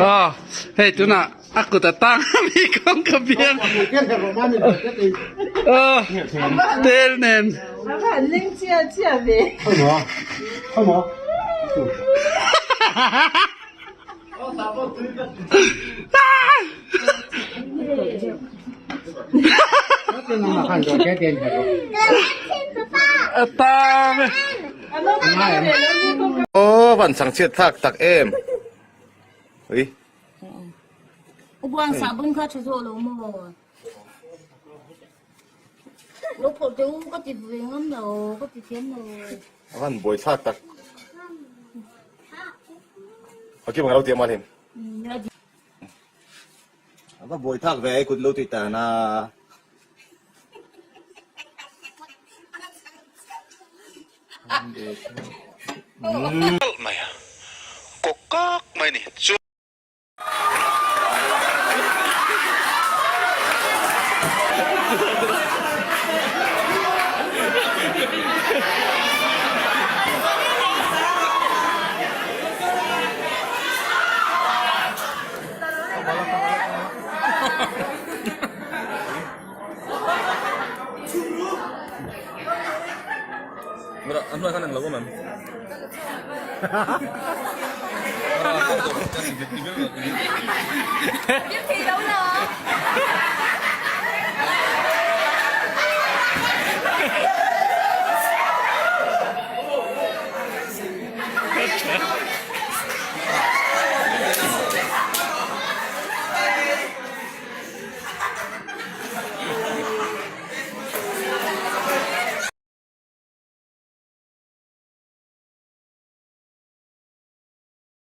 Aw hei tunah a kut a tang a mi kawngka biang aw tel nen. A tang e. Aw van chhangchhiat thlak tak em. Ui. Ubuang sabun kha tha zawh lo maw? Lo phawrh teh u ka ti ve ngam lo, ka ti thiam lo. A van buai thlak tak. A kim ang lo ti a malin. A va buai thlak ve kut lo ti tan a. Mai a, kawk kak mai ni chu.